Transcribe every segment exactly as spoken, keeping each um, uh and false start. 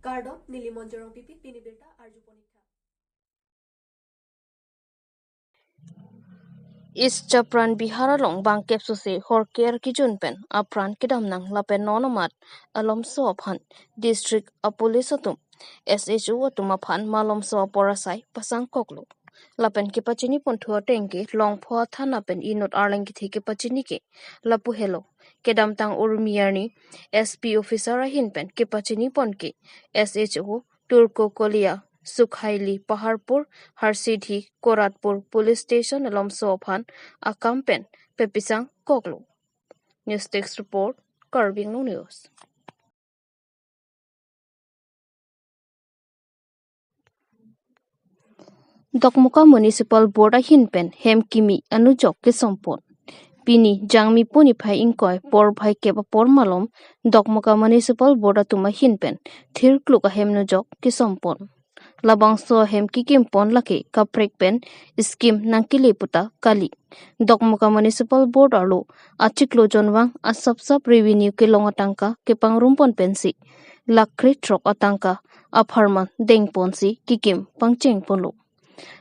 Kardom, neli Monjorong Pipi, pini birta arju ponikha. East Chapran Bihar along bangkep sose horker kijun pen apran kedam nang lapen non amat alomso aphan district a police atum S H O atum aphan malomso apor asai pasangkoklo. Lapen kepachini ponthu ateng ke Longpho athana pen inut arleng kethe kepachini ke lapu helo. Kedamtang Urmi arni S P officer ahin pen kepachini pon ke S H O Turko Kolia, Sukhaili, Paharpur, Harsidhi, Koratpur Police Station alomso aphan akam pen pepisangkoklo. News Desk Report, Karbi Anglong News. Dokmoka Municipal Board ahin pen hem kimi anujok kesompon. Pini Jangmi puni phai ingkoi por phai kep apor malom Dokmoka Municipal Board atum ahin pen thirkluk ahem nujok kesompon. Labangso ahem kikimpon lake kaprek pen scheme nangkele puta kali. Dokmoka Municipal Board arlo achiklo jonvang asapsap revenue kelong atangka kepangrumpon pensi lakh krethrok atangka apharman dengponsi kikim pangchengponlo.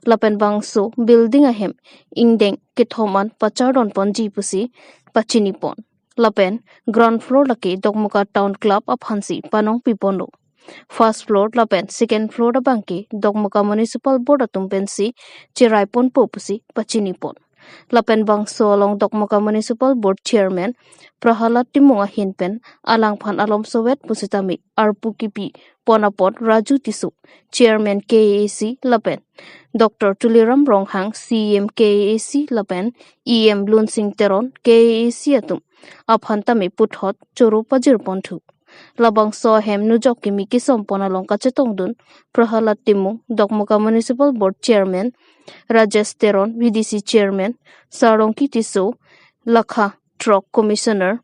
Lapen bangso building ahem ingdeng kethom an pachardonponji pusi pachinipon. Lapen ground floor lake Dokmoka Town Club aphansi panongpiponlo. First floor lapen second floor abangke Dokmoka Municipal Board atum pensi cheraiponpo pusi pachinipon. Lapen bangso along Dokmoka Municipal Board Chairman Prahalad Timung ahin pen alangphan alomsovet pusitame arpu kipipon apot Raju Tisso, Chairman K A A C lapen Doctor Tuliram Ronghang, C E M K A A C lapen E M Lunsing Teron, K A A C atum aphan tame puthot choro pajirponthu. Labangso ahem nujok kimi kesompon along kachetongdun Prahalad Timung, Dokmoka Municipal Board Chairman Rajesh Teron, V D C Chairman Sarongki Tisso, Lakha Throk Commissioner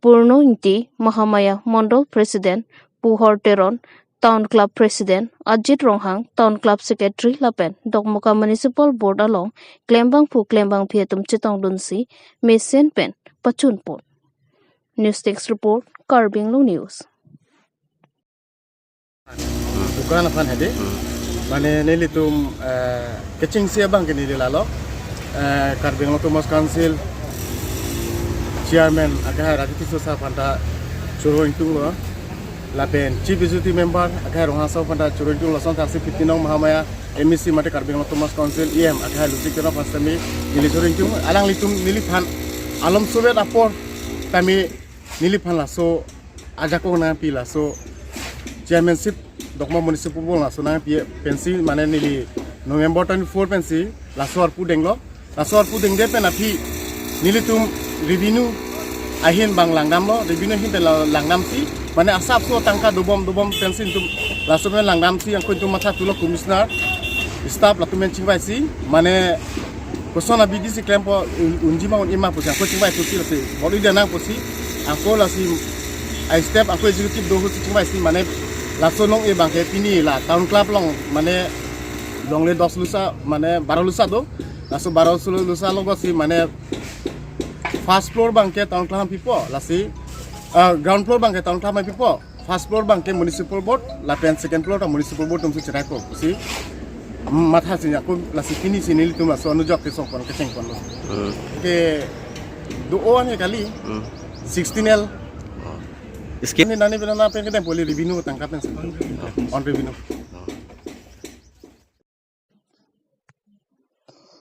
Purno Ingti, Mahamaya Mondol President Puhor Teron, Town Club President Ajit Ronghang, Town Club Secretary lapen Dokmoka Municipal Board along klembangphu klembangphi atum chetongdunsi mesen pen pachunpon. News Desk Report, Karbi Anglong News. Dukan aphan hedi. Hmm. Mane nelitum, eh, kechengsi abangke neli lalo. Eh, Karbi Anglong Autonomous Council Chairman akehai Raju Tisso sir aphanta choro ingtunglo. Lapen Chief Executive Member akehai Ronghang sir aphanta choro ingtunglo. Lason thaksi fifteen nong Mahamaya M A C mate Karbi Anglong Autonomous Council E M akehai Lunsing Teron aphan sitame neli choro ingtung. Alanglitum neliphan alomsovet apor tame neliphan laso ajakong nangpi laso chairmanship Dokmoka Municipal Board laso nangpi pensi mane neli November twenty-four pensi laso arpu denglo. Laso arpu dengde pen aphi nelitum revenue ahin bang langdamlo, revenue ahin pen la-, langdamsi mane asapso tangka dobom dobom pensi nelitum laso pen langdamsi angko nelitum mathathulo commissioner staff latum pen chingvaisi mane koson abidi si klempo un-, unji ma un-e ma pusi angko chingvai pusi lasi bor-i dam nang pusi angko lasi a-staff angko executive do pusi chingvaisi mane laso nong-e abangke pini la town club along mane longle dos lusa mane baro lusa do, laso baro lusa along si mane first floor abangke town club pipo lasi, ah, ground floor abangke town club pipo. First floor abangke municipal board, lapen second floor ta municipal board atumsi cheraiko pusi mathasi ako lasi pini si nelitum laso anujok kesompon kechengponlo. Hmm. Ke do-an ke kali. Hmm. Sixteen L. Oh. Scheme. Nani nani penana pen kedeng poli revenue tangka pensi. Oh. On revenue. Oh.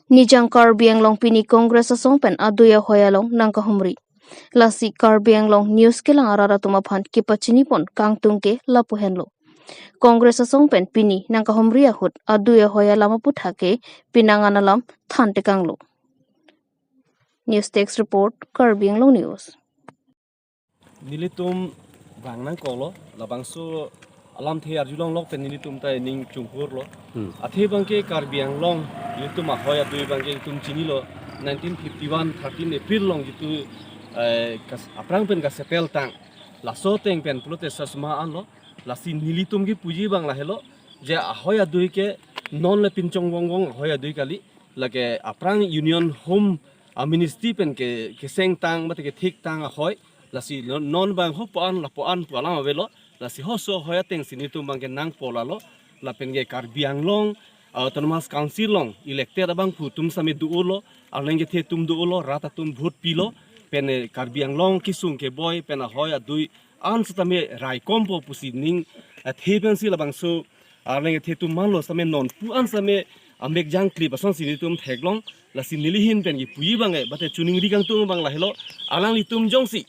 Nijang Karbi Anglong pini Congress asong pen adui ahoi along nangkahumri. Lasi Karbi Anglong news kelang arat atum aphan kepachinipon kangtung ke lapu henlo. Congress asong pen pini nangkahumri ahut adui ahoi alam aputhak ke pinangan alam thantekanglo. News Desk Report, Karbi Anglong News. Nelitum vang nangkoklo, labangso alamthe arjulonglok pen nelitum ta ning chunghurlo. Hmm. Athe abangke Karbi Anglong, nelitum ahoi adui abangke itum chinilo, nineteen fifty-one, thirteen April along jitu, eh, kas-, aphrang pen kasettle tang. Laso ateng pen pulote sasma anlo, lasi nelitum kipuji abang lahelo, je ahoi adui ke non le pinchong vongvong ahoi adui kali, lake aphrang Union Home, ah, Ministry pen ke, kesengtang, mate kethik tang ahoi, lasi non, non abang ho po-an, lapu-an pu alam avelo, Lasi hoso hoi ateng si netum abangke nangpo lalo, lapen ke Karbi Anglong Autonomous Council along elected abangphu atum same do-olo, arleng kethe atum do-olo, rat atum vote pilo, pen eh, Karbi Anglong kesung keboi pen ahoi adui an setame raikompo pusi ning athe pensi labangso arleng kethe atum manlo same nonpu an same amek jangklip asonsi netum theklong. Lasi neli ahin pen kipuji abang eh, bate choningri kangtung abang lahelo, alanglitum jongsi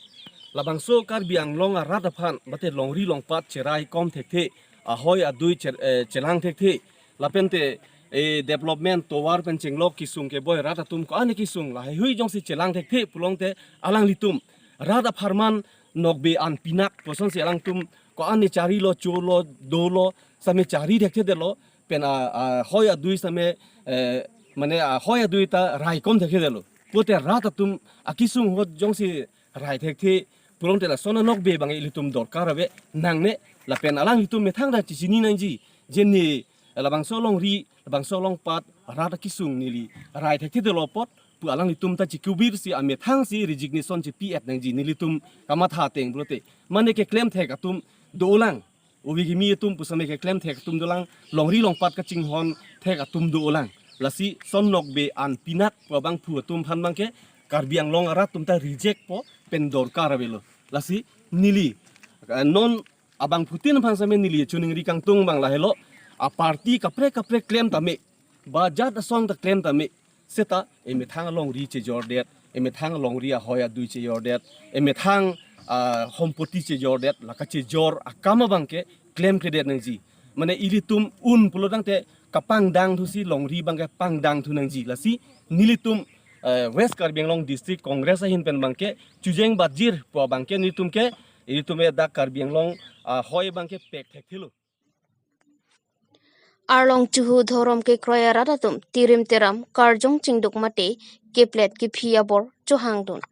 labangso Karbi Anglong arat aphan bate longri longpat cheraikom thekthe, ahoi adui cher, eh, chelang thekthe, lapente eh, development tovar pen chenglok kesung keboi rat atum ko-an kesung laheihui jongsi chelang thekthe pulote alanglitum rat apharman nokbe an pinak pu asonsi alangtum ko-an charilo, cholo, dolo, same chari thekthedetlo, pen a, ahoi adui same eh, mane ahoi adui ta raikom thekthedetlo. Pulote rat atum akesung ahut jongsi rai thekthe pulote lason anokbe abang ilitum dorkar ave nangne, lapen alanglitum methang ta chechini nangji, je ne labangso alongri, labangso alongpat rat akesung neli rai thekthedetlo apot pu alanglitum ta chikubirsi amethangsi resignation chipi-et nangji nelitum kamatha ateng pulote. Mane keklem thek atum dolang, obi kimi atum pu same keklem thek atum dolang, longri longpat kachinghon thek atum dolang. Lasi son nokbe an pinak pu abangphu atum aphan abangke Karbi Anglong arat atum ta rejectpo pen dorkar avelo. Lasi neli eh, non abangphutin aphan same neli choningri kangtung abang lahelo, a party kaprek kaprek klem tame, ba jat asong ta klem tame, seta emethang alongri chejordet, emethang alongri ahoi adui chejordet, emethang ah, hompoti chejordet, la kachejor akam abangke klemkledet nangji. Mane ilitum un pulotangte kapangdang thusi longri abangke pangdang thu nangji. Lasi nelitum eh, West Karbi Anglong District Congress ahin pen abangke chujeng batjir pu abangke nelitum ke, ilitum eh dak Karbi Anglong ahoi abangke pek thekthelo. Arlong chuhu dhorom kekroi arat atum tirim teram karjong chingduk mate keplet kephi abor chohangdun.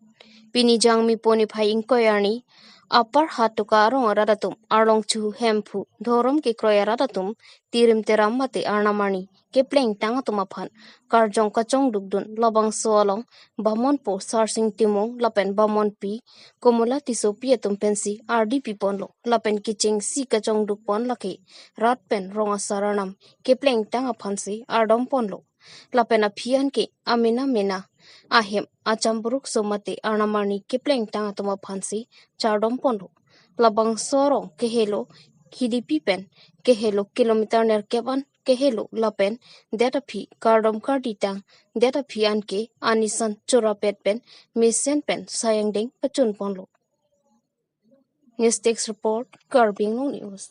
Pini Jangmi poni phai ingkoi arni Upper Hatoka arong arat atum Arlong chuhu Hemphu dhorom kekroi arat atum tirim teram mate arnam arni keplengtang atum aphan karjong kachongdukdun. Labangso along Bamonpo Sarsing Timung lapen Bamonpi Komola Tissopi atum pensi ardi piponlo, lapen kechengsi kachongdukpon lake rat pen rong asar arnam keplengtang aphansi ardomponlo. Lapen aphi anke amena mena ahem acham buruk so mate arnam arni keplengtang atum aphansi chardomponlo. Labangso arong kehelo Hidipi pen kehelo kilometer nerkep an kehelo, lapen det aphi kardom karditang, det aphi anke anisan chorapet pen mesen pen sayangdeng pachunponlo. News Desk Report, Karbi Anglong News.